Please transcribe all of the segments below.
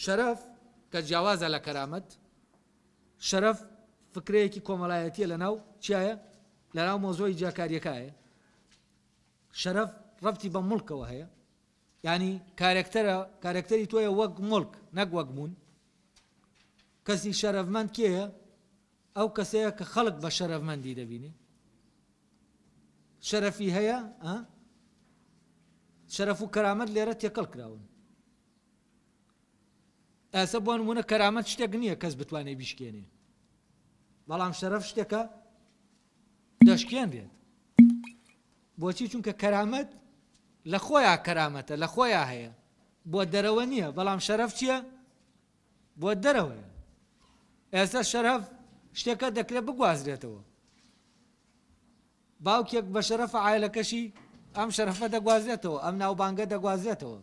شەرەف کە جیاوازە لە کەرامەت، شەرەف فکرەیەکی کۆمەڵایەتیە لە ناو چیایە؟ لە ناو مەوزوعی جیاکاریەکایە. شەرەف ڕەبتی بە موڵکەوە هەیە، یانی کارەکتەرە، کارەکتەری تۆیە وەک موڵک نەک وەک بوون. کەسی شەرەفمەند کێیە؟ ئەو کەسەیە کە خەڵک بە شەرەفمەندی دەبینێ. شەرەفی هەیە، شەرەف و کەرامەت لێرە تێکەڵ کراون. ئێستا بۆ نمونە کەرامەت شتێک نییە کەس بتوانێت بیشکێنێ، بەڵام شەرەف شتێکە دەشکێنرێت. بۆچی؟ چونکە کەرامەت لە خۆیا کەرامەتە، لە خۆیا هەیە، بۆ دەرەوە نییە. بەڵام شەرەف چییە؟ بۆ دەرەوەیە. ئێستا شەرەف شتێکە دەکرێت بگوازرێتەوە. باوکێک بە شەرەفە عایلەکەشی ئەم شەرەفە دەگوازرێتەوە، ئەم ناوبانگە دەگوازرێتەوە.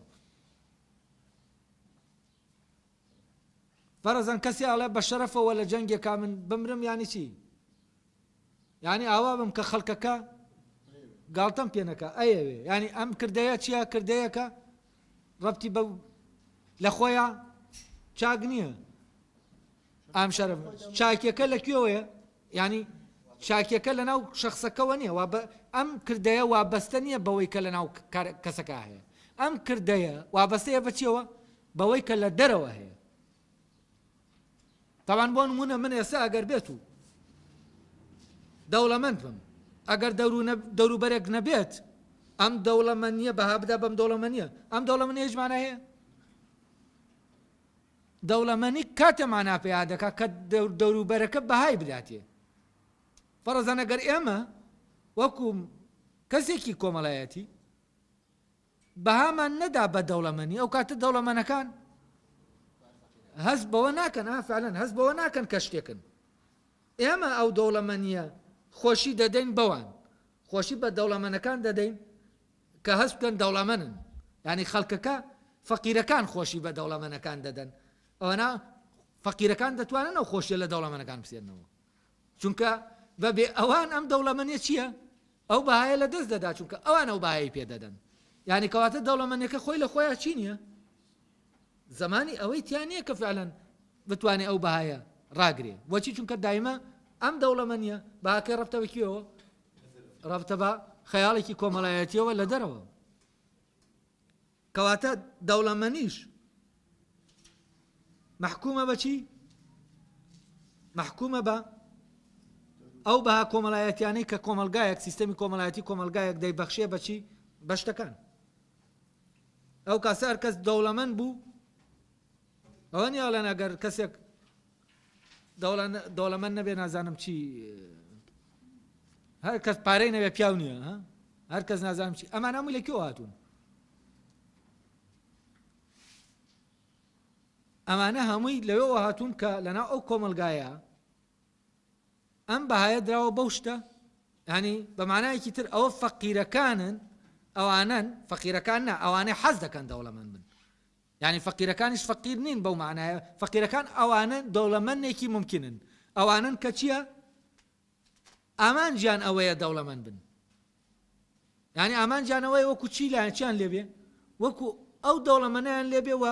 فەرەزەن کەسێ ئەڵێ بە شەرەفەوە لە جەنگێکا من بمرم یانی چی؟ یانی ئاوا بم کە خەڵکەکە گاڵتەم پێ نەکا ئەیەوێ یانی ئەم کردەیە چییە کردەیەکە ڕەبتی بە لە خۆیان چاک نییە ئەم شەرەف چاکیەکە لە کوێوەیە یانی چاکیەکە لەناو شەخسەکەوە نییە وا ئەم کردەیە وابەستە نییە بەوەی کە لەناو کەسەکە هەیە ئەم کردەیە وابەستەیە بە چیەوە بەوەی کە لە دەرەوە هەیە تاوان بۆ نمونە من ئێستا ئەگەر بێت و دەوڵەمەند بم ئەگەر دەوروبەرێک نەبێت ئەم دەوڵەمەندیە بەها بدا بەم دەوڵەمەندیە ئەم دەوڵەمەندی هیچ مانای هەیە دەوڵەمەنی کاتێ مانا پەیا دەکا کە دەوروبەرەکە بەهای بداتێ. فەڕزەن ئەگەر ئێمە وەکو کەسێکی کۆمەڵایەتی بەهامان نەدا بە دەوڵەمەنی ئەو کاتە دەوڵەمەنەکان هەست بەوە ناکەن ئا فعلەن هەست بەوە ناکەن کە شتێکن ئێمە ئەو دەوڵەمەنیە خۆشی دەدەین بەوان خۆشی بە دەوڵەمەنەکان دەدەین کە هەست بکەن دەوڵەمەنن یانی خەڵکەکە فەقیرەکان خۆشی بە دەوڵەمەنەکان دەدەن ئەوەنا فەقیرەکان دەتوانن ئەو خۆشیە لە دەوڵەمەنەکان بسێنەوە چونکە بەبێ ئەوان ئەم دەوڵەمەنیە چییە ئەو بەهایە لە دەست دەدا چونکە ئەوان ئەو بەهایەی پێ دەدەن یعنی کەواتە دەوڵەمەنیەکە خۆی لە خۆیان چی نییە زمانی ئەوەی تیا نییە کە فعلەن بتوانێ ئەو بەهایە ڕاگرێ بۆچی چونکە دایمە ئەم دەوڵەمەنیە بەهاکەی ڕەبتە بە کوێوە ڕەبتە بە خەیاڵێکی کۆمەڵایەتیەوە لە دەرەوە. کەواتە دەوڵەمەنیش مەحکومە بە چی؟ مەحکومە بە ئەو بەها کۆمەڵایەتیانەی کە کۆمەلگایەک سیستەمی کۆمەڵایەتی کۆمەلگایەک دەیبەخشێ بەچی بە شتەکان. ئەو کاسە هەر کەس دەوڵەمەند بوو ئەوە نییە ئەڵێن ئەگەر کەسێک دەوڵەمەند نەبێ نازانم چی هەر کەس پارەی نەبێ پیاو نییە هەر کەس نازانم چی ئەمان هەمووی لە کوێ هاتوون ئەمانە هەمووی لەوێوە هاتوون کە لەناو ئەو کۆمەلگایە ئەم بەهایە دراوە بەو شتە ینی بە مانایەکی تر ئەوە فەقیرەکانن ئەوانن فەقیرەکان نا ئەوانەی حەز دەکەن دەوڵەمەند بن یانی فەقیرەکانیش فەقیر نین بەو مەعنایە، فەقیرەکان ئەوانەن دەوڵەمەندێکی مومکینن، ئەوانەن کە چیە ئامانجیان ئەوەیە دەوڵەمەند بن، یانی ئامانجیان ئەوەیە وەکو چی لایەن چیان لێبێ، وەکو ئەو دەوڵەمەنیان لێبێ و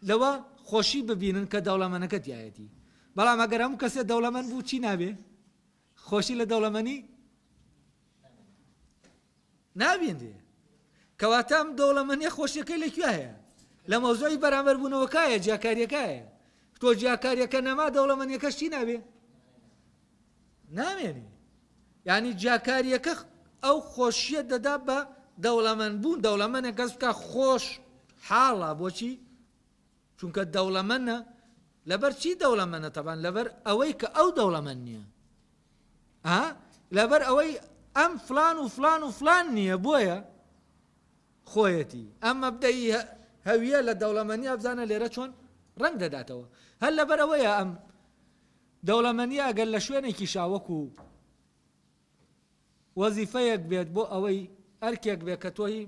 لەوە خۆشی ببینن کە دەوڵەمەنەکە تایەتی. بەڵام ئەگەر هەموو کەسێ دەوڵەمەند بوو چی نابێ؟ خۆشی لە دەوڵەمەنی نابینرێ. کەواتە ئەم دەوڵەمەنیە خۆشیەکەی لە کوێ هەیە؟ لە مەوزوعی بەرامبەربوونەوەکایە، جیاکاریەکایە. تۆ جیاکاریەکە نەما دەوڵەمەنیەکەش چی نابێ؟ نامێنێ. یعنی جیاکاریەکە ئەو خۆشیە دەدا بە دەوڵەمەند بوون، دەوڵەمەنە کەس بکە خۆش حاڵە بۆچی؟ چونکە دەوڵەمەنە لەبەر چی دەوڵەمەنە تەبان لەبەر ئەوەی کە ئەو دەوڵەمەند نییە ئا لەبەر ئەوەی ئەم فلان و فلان و فلان نییە بۆیە خۆیەتی ئەم مەبدەئی هەویە لە دەوڵەمەنیا بزانە لێرە چۆن ڕەنگ دەداتەوە هەر لەبەر ئەوەیە ئەم دەوڵەمەنیە ئەگەر لە شوێنێکی شاوەکو وەزیفەیەک بێت بۆ ئەوەی ئەرکێک بێت کە تۆ هی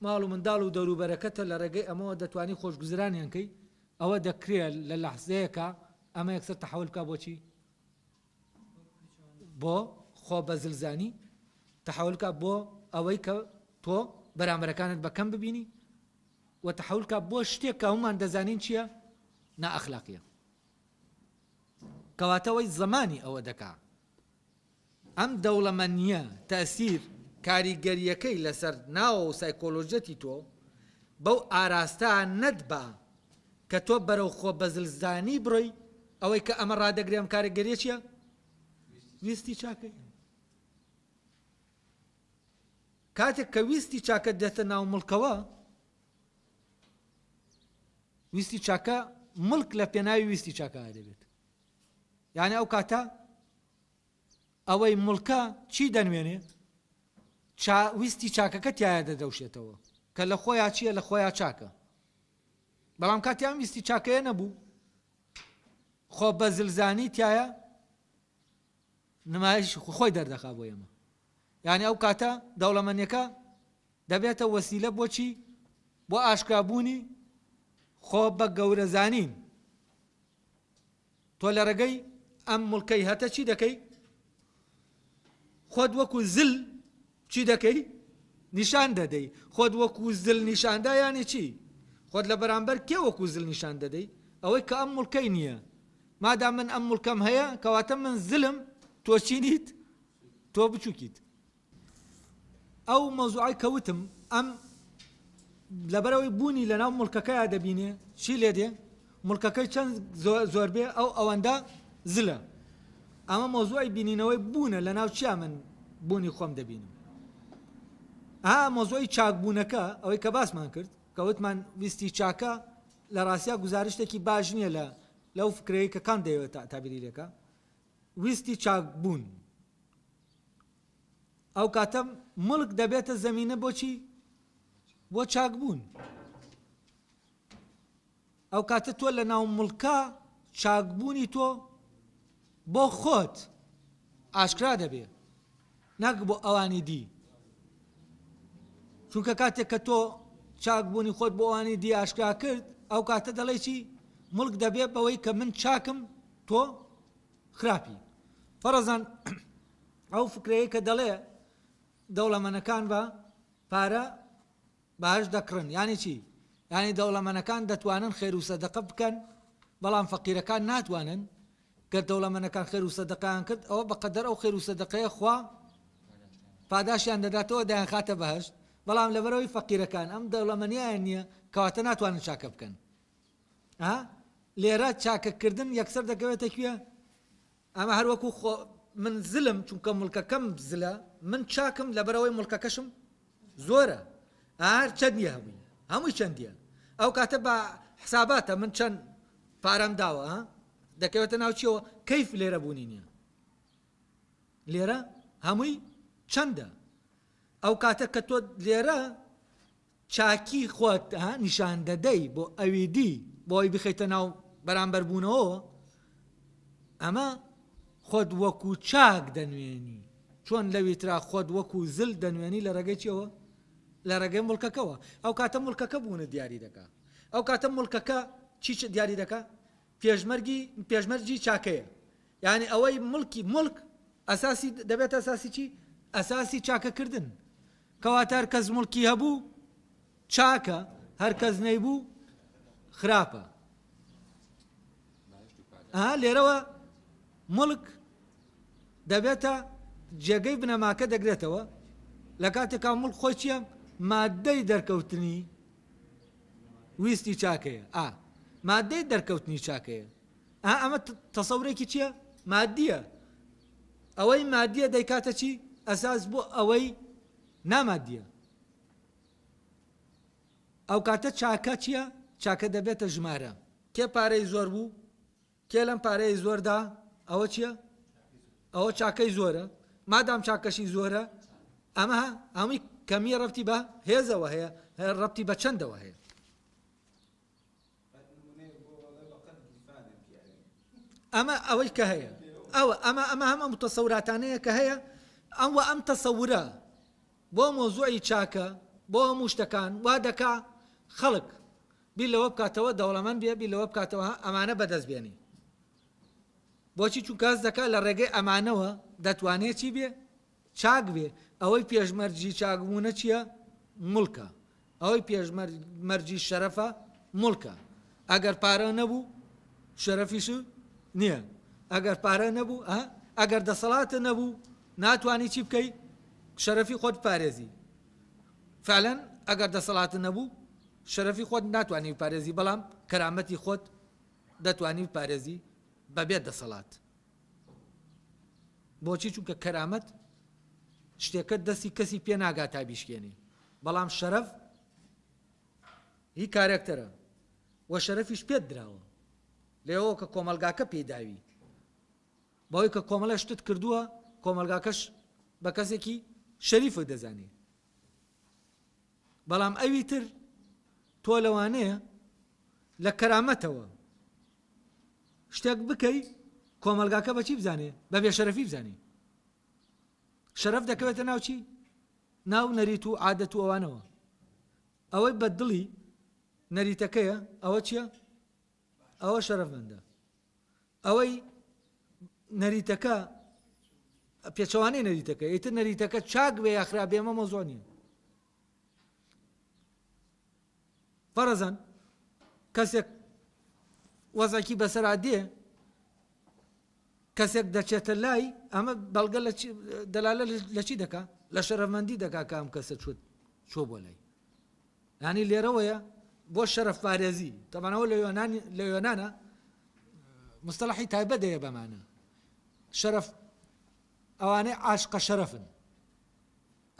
ماڵ و منداڵ و دەوروبەرەکەتە لە ڕێگەی ئەمەوە دەتوانی خۆشگوزرانیان کەی ئەوە دەکرێت لە لەحزەیەکا ئەمە یەکسەر تەحەول بکا بۆ چی؟ بۆ خۆ بەزلزانی تەحەول بکا بۆ ئەوەی کە تۆ بەرامبەرەکانت بە کەم ببینی و تەحەول بکا بۆ شتێک کە هەموومان دەزانین چییە؟ نائەخلاقیە. کەواتە ئەوەی زەمانی ئەوە دەکا ئەم دەوڵەمەنییە تەئسیر کاریگەرییەکەی لەسەر ناوەوە و سایکۆلۆژیەتی تۆ بەو ئاراستە نەتبا کە تۆ بەرەو خۆ بەزلزانی بڕۆی ئەوەی کە ئەمە ڕادەگرێ ئەم کاریگەریە چیە؟ ویستی چاکەیە. کاتێک کە ویستی چاکە دێتە ناو مڵکەوە ویستی چاکە مڵک لە پێناوی ویستی چاکە دەبێت یعنی ئەو کاتە ئەوەی مڵکە چی دەنوێنێ چا ویستی چاکەکە تایە دەدەوشێتەوە کە لە خۆیان چییە لە خۆیان چاکە بەڵام کاتیان ویستی چاکەیە نەبوو خۆ بە زلزانی تایە نمایش خۆی دەردەخا بۆ ئێمە یعنی ئەو کاتە دەوڵەمەندەکە دەبێتە وەسیلە بۆچی بۆ ئاشکرابوونی خۆ بە گەورەزانین تۆ لە ڕێگەی ئەم مڵکەی هەتە چی دەکەی خۆت وەکو زل چی دەکەی نیشان دەدەی خۆت وەکو زل نیشاندا یانی چی خۆت لە بەرامبەر کێ وەکو زل نیشان دەدەی ئەوەی کە ئەم مڵکەی نییە مادام من ئەم مڵکەم هەیە کەواتە من زلم تۆ چی نیت تۆ بچووکیت ئەو مەوزوعەی کە وتم ئەم لەبەرەوەی بوونی لەناو مڵکەکەیا دەبینێ چی لێ دێ مڵکەکەی چەند زۆر بێ ئەو ئەوەندە زلە ئەمە مەوزوعی بینینەوەی بوونە لەناو چیا من بوونی خۆم دەبینم ئا مەوزوعی چاکبوونەکە ئەوەی کە باسمان کرد کە وتمان ویستی چاکە لە ڕاستیا گوزارشتێکی باش نییە لە لەو فکرەیە کە کان دەیەوێت تابیری لێکە ویستی چاکبوون ئەو کاتە مڵک دەبێتە زەمینە بۆچی؟ بۆ چاکبوون. ئەو کاتە تۆ لە ناو مڵکە چاکبوونی تۆ بۆ خۆت ئاشکرا دەبێ ناک بۆ ئەوانی دی چونکە کاتێک کە تۆ چاکبوونی خۆت بۆ ئەوانی دی ئاشکرا کرد ئەو کاتە دەڵێ چی مڵک دەبێت بەوەی کە من چاکم تۆ خراپی فەرەزەن ئەو فکرەیە کە دەڵێ دەوڵەمەنەکان بە پارە باش دەکڕن یانی چی یانی دەوڵەمەنەکان دەتوانن خێر و سەدەقە بکەن بەڵام فەقیرەکان ناتوانن گەر دەوڵەمەنەکان خێر و سەدەقیان کرد ئەوە بەقەدەر ئەو خێر و سەدەقەیە خوا پاداشیان دەداتەوە دەیانخاتە بەهشت بەڵام لەبەرەوەی فەقیرەکان ئەم دەوڵەمەنیان نییە کەواتە ناتوانن چاکە بکەن ئا لێرە چاکەکردن یەکسەر دەکەوێتە کوێ؟ ئەمە هەر وەکو خۆ من زلم چونکە مڵکەکەم زلە من چاکم لەبەرەوەی مڵکەکەشم زۆرە هەر چەندیە هەمووی هەمووی چەندیە ئەو کاتە بە حساباتە من چەند پارەم داوە دەکەوێتە ناوچیەوە کەیف لێرە بوونی نییە لێرە هەمووی چەندە ئەو کاتە کە تۆ لێرە چاکی خۆت نیشان دەدەی بۆ ئەوی دی بۆ ئەوی بخەیتە ناو بەرامبەر بوونەوە ئەمە خۆت وەکو چاک دەنوێنی چۆن لەوی ترا خۆت وەکو زل دەنوێنی لە ڕێگەی چیەوە لە ڕێگەی مڵکەکەوە ئەو کاتە مڵکەکە بوونت دیاری دەکا ئەو کاتە مڵکەکە چی دیاری دەکا پێشمەرگی پێشمەرجی چاکەیە یعنی ئەوەی مڵکی مڵک ئەساسی دەبێتە ئەساسی چی ئەساسی چاکەکردن کەواتە هەر کەس موڵکی هەبوو چاکە هەر کەس نەیبوو خراپە. ئەها لێرەوە موڵک دەبێتە جێگەی بنەماکە دەگرێتەوە لە کاتێکا موڵک خۆی چییە؟ مادەی دەرکەوتنی ویستی چاکەیە ئا مادەی دەرکەوتنی چاکەیە ئا ئەمە تەسەورێکی چییە؟ مادیە ئەوەی مادیە دەیکاتە چی؟ ئەساس بۆ ئەوەی نامادیە. ئەوکاتە چاکە چیە؟ چاکە دەبێتە ژمارە. کێ پارەی زۆر بوو؟ کێ لەم پارەی زۆردا؟ ئەوە چیە؟ ئەوە چاکەی زۆرە. مادام چاکەشی زۆرە ئەمە هەمووی کەمی ڕەبتی بە هێزەوە هەیە، ڕەبتی بە چەندەوە هەیە. ئەمە ئەوەی کە هەیە ئەوە ئەمە ئەمە هەم ئەم تەسەوراتانەیە کە هەیە ئەم وە ئەم تەسەورە بۆ مۆزوعی چاکە بۆ هەموو شتەکان وا دەکا خەڵک بیر لەوە بکاتەوە دەوڵەمەند بێ بیر لەوە بکاتەوە ئەمانە بەدەست بێنی بۆچی چونکە هەست دەکات لە ڕێگەی ئەمانەوە دەتوانێت چی بێ چاک بێ ئەوەی پێشمەرجی چاکبوونە چییە؟ موڵکە. ئەوەی پێشمەرجی شەرەفە موڵکە. ئەگەر پارە نەبوو. شەرەفیش نییە. ئەگەر پارە نەبوو، ئە ئەگەر دەسەڵاتە نەبوو، ناتوانی چی بکەی؟ شەرەفی خۆت بپارێزی. فعلا ئەگەر دەسەڵاتت نەبوو شەرەفی خۆت ناتوانی بپارێزی، بەڵام کەرامەتی خۆت دەتوانی بپارێزی بەبێ دەسەڵات. بۆچی؟ چونکە کەرامەت شتێکە دەستی کەسی پێ ناگات تا بیشکێنی، بەڵام شەرەف هی کارەکتەرە و شەرەفیش پێت دراوە لێەوە کە کۆمەلگاکە پێی داوی، بەوەی کە کۆمەڵێ شتت کردووە کۆمەلگاکەش بە کەسێکی شەریفت دەزانێ. بەڵام ئەوی تر تۆ لەوانەیە لە کەرامەتەوە شتێک بکەی کۆمەلگاکە بەچی بزانێ؟ بە بێشەرەفی بزانێ. شەرەف دەکەوێتە ناو چی؟ ناو نەریت و عادەت و ئەوانەوە. ئەوەی بە دڵی نەریتەکەیە ئەوە چییە؟ ئەوە شەرەفمەندە. ئەوەی نەریتەکە پێچەوانەی نەریتەکە، ئیتر نەریتەکە چاک بێ یا خراپ بێ ئەمە مەوزوع نییە. فەرەزەن کەسێک وەزعێکی بەسەرا دێ، کەسێک دەچێتە لای، ئەمە بەڵگە لە دەلالە لە چی دەکا؟ لە شەرەفمەندی دەکا کە ئەم کەسە چوت چۆ بۆ لای. یانی لێرەوەیە بۆ شەرەف پارێزی تەبانەوە لە یۆنان لە یۆنانە مستەڵحی تایبەت دەیە بەمانە شەرەف ئەوانەی عاشقە شەرەفن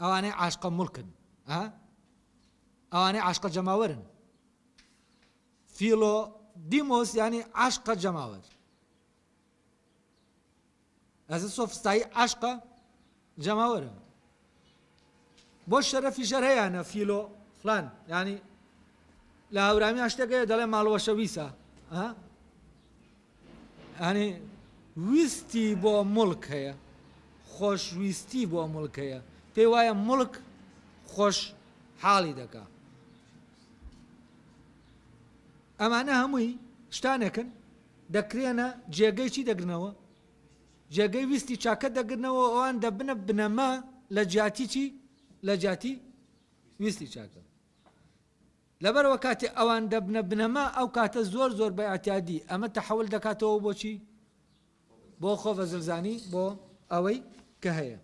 ئەوانەی عاشقە مڵکن ئەوانەی عاشقە جەماوەرن فیلۆ دیمۆس ینی عاشقە جەماوەر ئەزە سۆفستایی عاشقە جەماوەرە بۆ شەرەفی شەر هەیانە فیلۆ فلان ینی لە هەورامیان شتێک هەیە دەڵێ ماڵوەشە ویسە ینی ویستی بۆ مڵک هەیە خۆشویستی بۆ مڵک هەیە پێی وایە مڵک خۆش حاڵی دەکا ئەمانە هەمووی شتانێکن دەکرێنە جێگەی چی دەگرنەوە؟ جێگەی ویستی چاکە دەگرنەوە ئەوان دەبنە بنەما لە جیاتی چی؟ لە جیاتی ویستی چاکە. لەبەرئەوە کاتێ ئەوان دەبنە بنەما ئەو کاتە زۆر زۆر بە ئیعتیادی ئەمە تەحەول دەکاتەوە بۆ چی؟ بۆ خۆ بەزلزانی بۆ ئەوەی کە هەیە.